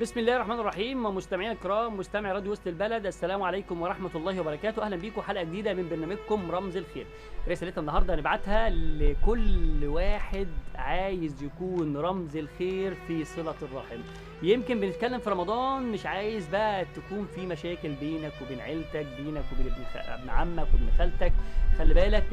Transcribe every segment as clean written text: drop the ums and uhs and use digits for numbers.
بسم الله الرحمن الرحيم. مستمعينا الكرام، مستمعي راديو وسط البلد، السلام عليكم ورحمة الله وبركاته. اهلا بيكم حلقة جديدة من برنامجكم رمز الخير. رسالتنا النهارده هنبعتها لكل واحد عايز يكون رمز الخير في صله الرحم. يمكن بنتكلم في رمضان، مش عايز بقى تكون في مشاكل بينك وبين عيلتك، بينك وبين ابن عمك وابن خالتك. خلي بالك،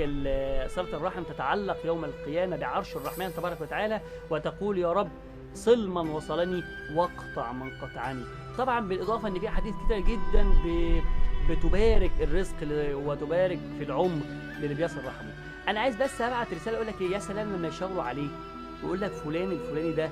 صله الرحم تتعلق يوم القيامة بعرش الرحمن تبارك وتعالى، وتقول يا رب صل من وصلني واقطع من قطعني. طبعا بالاضافة ان في احاديث كتير جدا بتبارك الرزق وتبارك في العمر للي بيصل رحمه. انا عايز بس ابعت رسالة اقول لك ايه، يا سلام لما يشاوروا عليك ويقول لك فلان الفلاني ده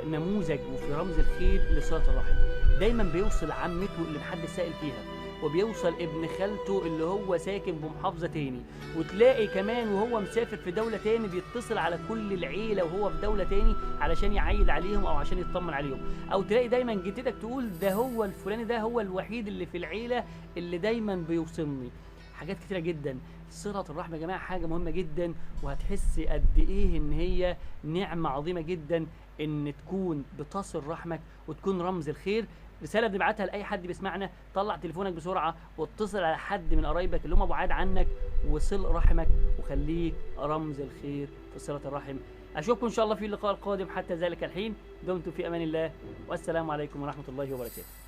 نموذج وفي رمز الخير لصله الرحم. دايما بيوصل عمته اللي محدش سائل فيها، وبيوصل ابن خالته اللي هو ساكن بمحافظة تاني، وتلاقي كمان وهو مسافر في دولة تاني بيتصل على كل العيلة وهو في دولة تاني علشان يعيد عليهم أو عشان يطمن عليهم. أو تلاقي دايما جدتك تقول ده هو الفلاني، ده هو الوحيد اللي في العيلة اللي دايما بيوصلني. حاجات كتيرة جدا. صلة الرحم يا جماعة حاجة مهمة جدا، وهتحس قد إيه إن هي نعمة عظيمة جدا إن تكون بتصل رحمك وتكون رمز الخير. رسالة بنبعتها لأي حد بيسمعنا، طلع تليفونك بسرعة واتصل على حد من قرايبك اللي هم بعاد عنك، وصل رحمك وخليك رمز الخير في صلة الرحم. أشوفكم إن شاء الله في اللقاء القادم، حتى ذلك الحين دمتم في أمان الله، والسلام عليكم ورحمة الله وبركاته.